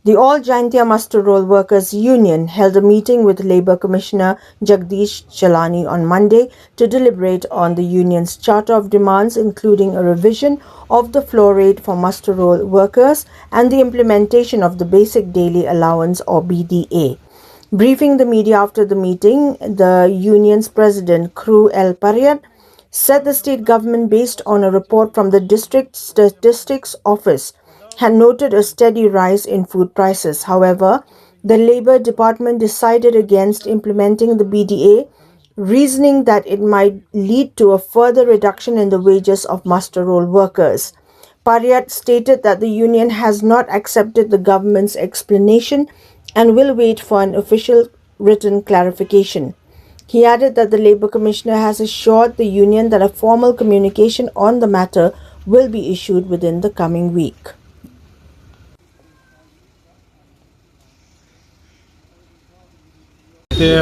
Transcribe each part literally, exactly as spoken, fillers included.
The All Jaintia Muster Roll Workers Union held a meeting with Labour Commissioner Jagdish Chelani on Monday to deliberate on the union's charter of demands, including a revision of the floor rate for muster roll workers and the implementation of the Basic Daily Allowance, or B D A. Briefing the media after the meeting, the union's president, Kru L Pariat, said the state government, based on a report from the District Statistics Office, had noted a steady rise in food prices. However, the Labour Department decided against implementing the B D A, reasoning that it might lead to a further reduction in the wages of muster roll workers. Pariat stated that the union has not accepted the government's explanation and will wait for an official written clarification. He added that the Labour Commissioner has assured the union that a formal communication on the matter will be issued within the coming week. Te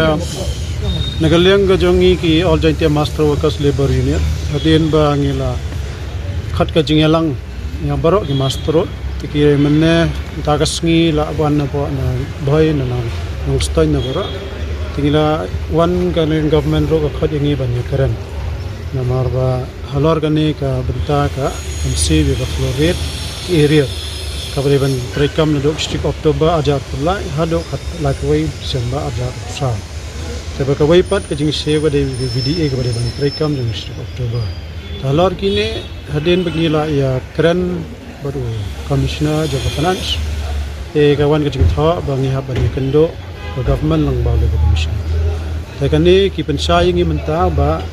na ka liang ka jong ngi ki All Jaintia Muster Roll Workers Labour Union, hadien ba ngi la khot ka jingïalang ïa baroh ki muster roll, te ki mynne mynta ka sngi la wan na pdeng na Bhoi, na Nongstoiñ, na baroh. Te ngi la wan, ka government ruh ka khot ïa ngi ban ïakren. Namar ba halor kane ka bynta ka M C B ka floor rate ki arrear, kaba dei ban treikam naduh ka shi tarik October arhajar arphew lai haduh ka laiphew wei December arhajar arphew saw. Te ba kawei pat ka jingsiew ka dei ka B D A kaba dei ban treikam jong ka shi tarik October. Te halor kine, hadien ba ngi la ïakren bad u Commissioner jong ka Finance, te ka wan ka jingthoh ba ngi hap ban ïakynduh ka government lyngba u Labour Commissioner. Te kane ki pynshai ïa ngi mynta ba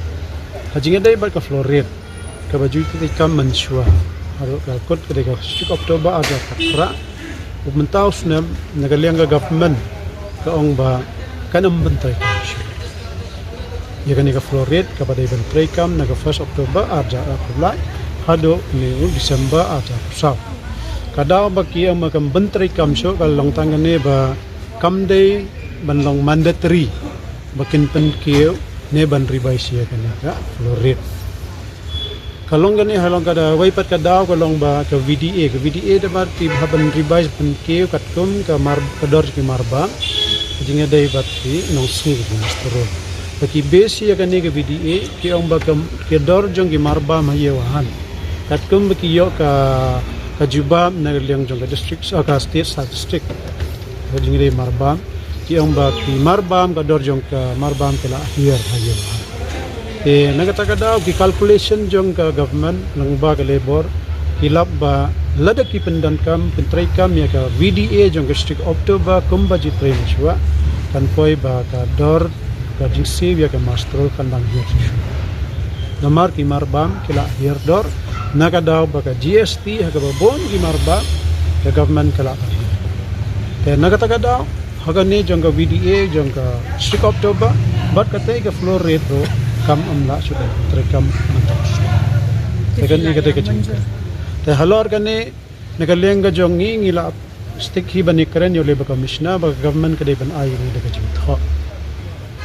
ha jingïadei bad ka floor rate kaba ju treikam mynshuwa, haduh ka kut ka dei ka shi tarik October arhajar khatphra. U mynta u snem na ka liang ka government ka ong ba kan ym ban treikam shuh ïa kane ka floor rate kaba dei ban treikam na ka first October arhajar arphew lai haduh kane u December arhajar arphew saw. Ka daw ba ki ong ba kan ym ban treikam shuh ka long tang kane ba kam dei ban long mandatory ba kin pynkiew ne ban revise ïa kane ka floor rate. Ka long kane, ha long ka da, wei pat ka daw ka long ba ka V D A, ka V D A da ba ki hap ban revise, pynkiew katkum ka mar, ka dor jong ki marbam, ka jingïadei bad ki nongsngi, ki muster roll. Ba ki base ïa kane ka V D A, ki ong ba ka, ka dor jong ki marbam ha ïew ha han, katkum ba ki ïoh ka, ka jubab na ka liang jong ka district, ah, ka state statistic, ka jingïadei marbam, ki ong ba ki marbam, ka dor jong ka marbam ka la hiar ha ïew ha han. Te na kata ka daw ki calculation jong ka government lyngba ka Labour ki lap ba lada ki pyndonkam, pyntreikam ïa ka V D A jong ka shi tarik October kumba ji trei mynshuwa, kan poi ba ka dor ka jingsiew ïa ka muster roll kan dang hiar shuh shuh. Namar ki marbam ki la hiar dor na ka daw ba ka G S T ha kaba bun ki marbam ka government ka la hiar. Te na kata ka daw ha kane jong ka V D A jong ka shi tarik October bad kata ka floor rate ruh kam, ym lah shuh ban treikam mynta. Te kane kata ka jingkren. Te halor kane na ka liang ka jong ngi, ngi la stick hi ban ïakren ïa u Labour Commissioner ba ka government ka dei ban ai ïa ngi da ka jingthoh.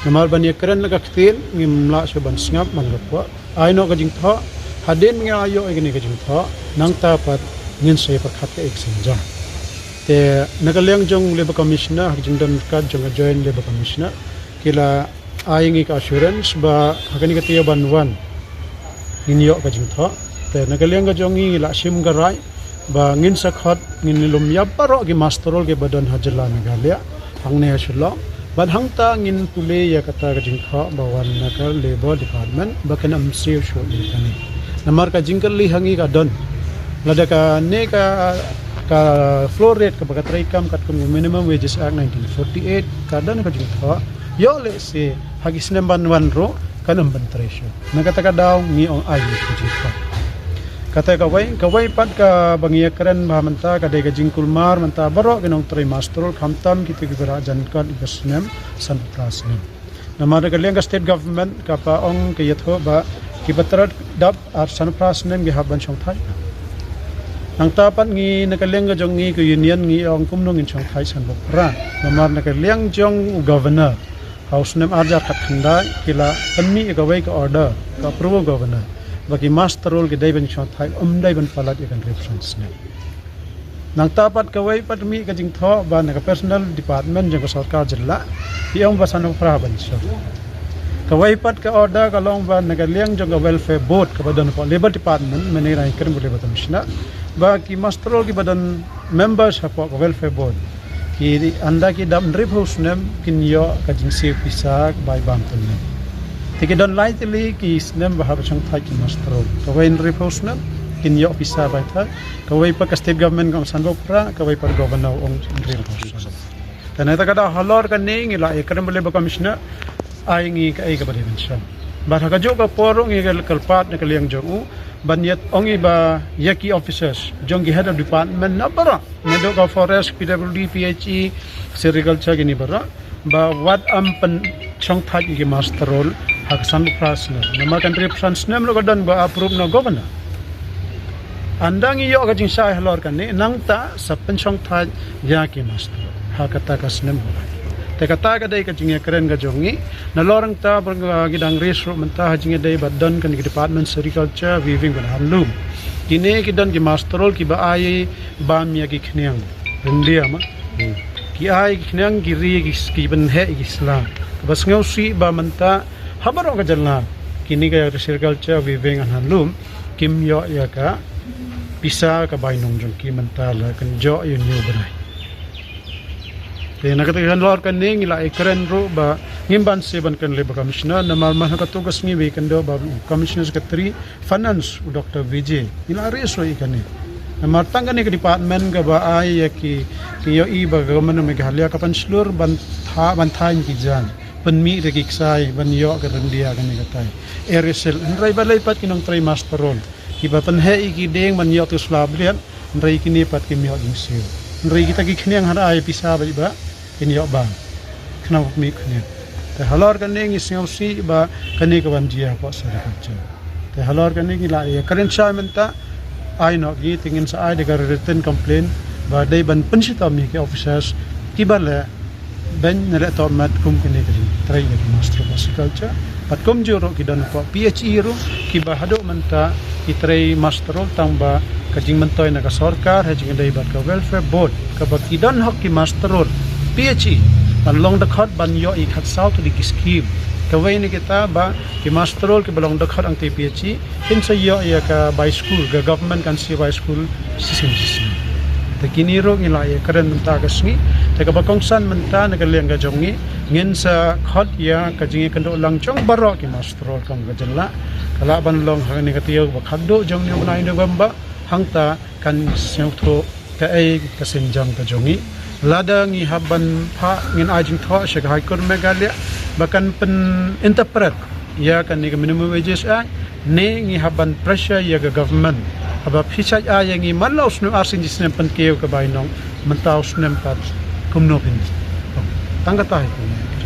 Namar ban ïakren la ka ktien ngim lah shuh ban sngap man ka pok. Ai noh ka jingthoh, hadien ba ngi la ïoh ïa kane ka jingthoh, nangta pat ngin sa ïa pyrkhat ka action jong. Te na ka liang jong Labour Commissioner, ha ka jingdon ryngkat jong ka Joint Labour Commissioner, ki la ai ïa ngi ka assurance ba ha kane ka taïew ban wan ngin ïoh ka jingthoh. Te na ka liang ka jong ngi, ngi la shim ka rai ba ngin sa khot, ngin lum ïa baroh ki muster roll kiba don ha jylla Meghalaya, hangne ha Shillong. Bad hangta ngin pule ïa kata ka jingthoh ba wan na ka Labour Department ba kan ym siew shuh ïa kane. Namar ka jingkylli ha ngi ka don, lada kane ka, ka floor rate kaba ka treikam katkum ka Minimum Wages Act nineteen forty-eight ka don ka jingthoh, ïoh lehse ha ki snem ban wan ruh kan ym ban trei shuh. Na kata ka daw ngi ong ai ka jingthoh. Kata kawei, kawei pat kaba ngi ïakren bha mynta ka dei ka jingkulmar mynta baroh ki nongtrei muster roll, khamtam kito kiba rah jan kot ïa ka snem sanphew phra snem. Namar na ka liang ka state government ka pa ong, ka ïathuh ba kiba trei dap ar sanphew phra snem ki hap ban shongthait. Nangta pat ngi na ka liang ka jong ngi ka union ngi ong kumno ngin shongthait sanphew phra. Namar na ka liang jong u governor ha u snem arhajar khatkhyndai ki la pynmih ïa kawei ka order, ka approval governor, ba ki muster roll ki dei ban shongthait, ym dei ban palat ïa ka hynriewphew san snem. Nangta pat kawei pat mih ka jingthoh ba na ka personnel department jong ka sorkar jylla ki ong ba sanphew phra ban shong. Kawei pat ka order ka long ba na ka liang jong ka welfare board kaba don hapoh labour department, mynne ngi kren ba labour commissioner, ba ki muster roll kiba don members hapoh ka welfare board, ki ynda ki dap hynriewphew snem kin ïoh ka jingsiew pisa bai bam tynne. Te ki don lai tylli ki snem ba hap shongthait ki muster roll. Kawei hynriewphew snem kin ïoh pisa bai thait. Kawei pat ka state government ka ong sanphew phra, kawei pat governor ong hynriewphew snem. Te nangta ka dei halor kane ngi la ïakren bad labour commissioner, ai ngi kaei kaba dei ban shong. Bad ha kajuh ka por ruh ngi kyrpad na ka liang jong u ban ïa ong i ba ïa ki officers jong ki head of department na baroh, naduh ka forest, P W D, P H E, sericulture, kine baroh, ba wat ym pynshongthait ïa ki muster roll ha ka sanphew phra snem. Namar ka hynriewphew san snem ruh ka don ba approve na governor. Ynda ngi ïoh ka jingshai halor kane, nangta sa pynshongthait ïa ki muster roll ha kata ka snem ba lai. Te kata ka dei ka jingïakren ka jong ngi. Nalor nangta ba ngi dang raise ruh mynta ha jingïadei bad don kane ka department sericulture, weaving bad handloom. Kine ki don ki muster roll kiba ai bam ïa ki khñiang ryndia ma. Ki ai ki khñiang, ki ri, ki, ki pynheh ïa ki sla. Kaba sngewsih ba mynta ha baroh ka jylla kine ka sericulture, weaving and handloom kim ïoh ïa ka pisa ka bainong jong ki, mynta la kynjoh ïa une u bnai. Te na kata ka halor kane ngi la ïakren ruh ba ngim banse ban kren labour commissioner, namar man ha kato ka sngi ba ïakynduh bad commissioner secretary finance u Doctor Vijay, ngi la raise ruh ïa kane. Namar tang kane ka department kaba ai ïa ki, ki ïohi ba ka government of Meghalaya ka pynshlur ban tha, ban thaiñ ki jaiñ, pynmih da ki ksai ban ïoh ka ryndia kane katai. Air Seal, hynrei balei pat ki nongtrei muster roll kiba pynheh ïa ki dieng ban ïoh tu sla bliat, hynrei kine pat kim ïoh jingsiew. Hynrei kita ki khñiang haba ai pisa bad ba kin ïoh bam. Khnang ba mih khñiang. Te halor kane ngi sngewsih ba kane ka wan jia hapoh sericulture. Te halor kane ngi la ïakren shai mynta, ai noh ki, te ngin sa ai da ka written complaint ba dei ban pynshitom ïa ki officers kiba leh beiñ ne leh tohmat kum kine ki jingtrei ïa ki muster roll hapoh sericulture. Bad kumjuh ruh ki don hapoh P H E ruh kiba haduh mynta ki trei muster roll tang ba ka jingmyntoi na ka sorkar ha jingïadei bad ka welfare board, kaba ki don hok ki muster roll P H E ban long dkhot ban ïoh ïa ki khatsaw tylli ki scheme. Kawei na kita ba ki muster roll kiba long dkhot hangtei P H E kin sa ïoh ïa ka bai skul, ka government kan siew bai skul shisien shisien. Te kine ruh ngi la ïakren mynta ka sngi. Te kaba kongsan mynta na ka liang ka jong ngi, ngin sa khot ïa ka jingïakynduh lang jong baroh ki muster roll kong ka jylla. Ka lah ban long ha kane ka taïew ba khatduh jong une u bnai November, hangta kan sngewthuh kaei ka sienjam ka jong ngi. Lada ngi hap ban phah, ngin ai jingthoh sha ka High Court Meghalaya ba kan pyn-interpret ïa kane ka Minimum Wages Act, ne ngi hap ban pressure ïa ka government, haba phi shait ai ïa ngi man la u snem, ar sien shi snem pynkiew ka bainong, mynta u snem pat kumno phin. Tang kata hi kumne.